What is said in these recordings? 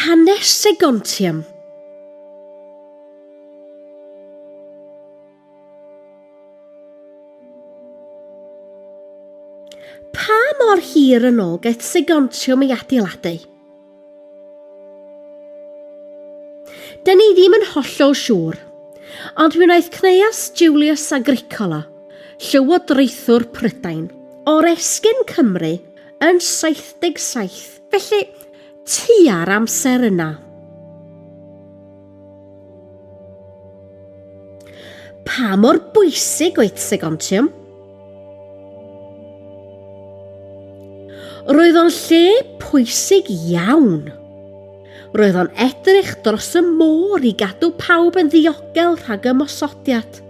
Hanes Segontium. Pa mor hir yn ôl gaeth Segontium ei adeiladu? Dyn ni ddim yn hollol siŵr, ond mi wnaeth Cnaeus Julius Agricola, llywodraethwr Prydain, oresgyn Cymru yn 77, felly tua'r amser yna. Pa mor bwysig oedd Segontium? Roedd o'n lle pwysig iawn. Roedd o'n edrych dros y môr i gadw pawb yn ddiogel rhag ymosodiad.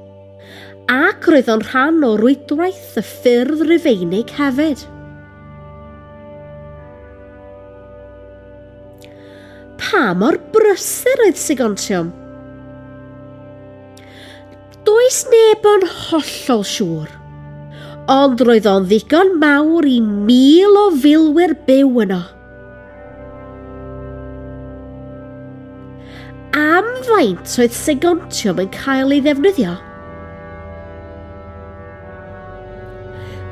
Ac roedd o'n rhan o rwydwaith y ffyrdd Rufeinig hefyd. Pa mor brysur oedd Segontium? Does neb yn hollol siŵr, ond roedd o'n ddigon mawr i 1,000 o filwyr byw yno. Am faint oedd Segontium yn cael ei ddefnyddio?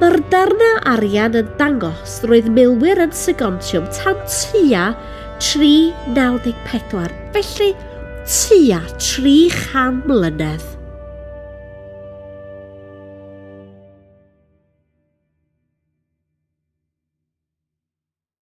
Mae'r darnau arian yn dangos roedd milwyr yn Segontium tan tua 394, felly tua 300 mlynedd.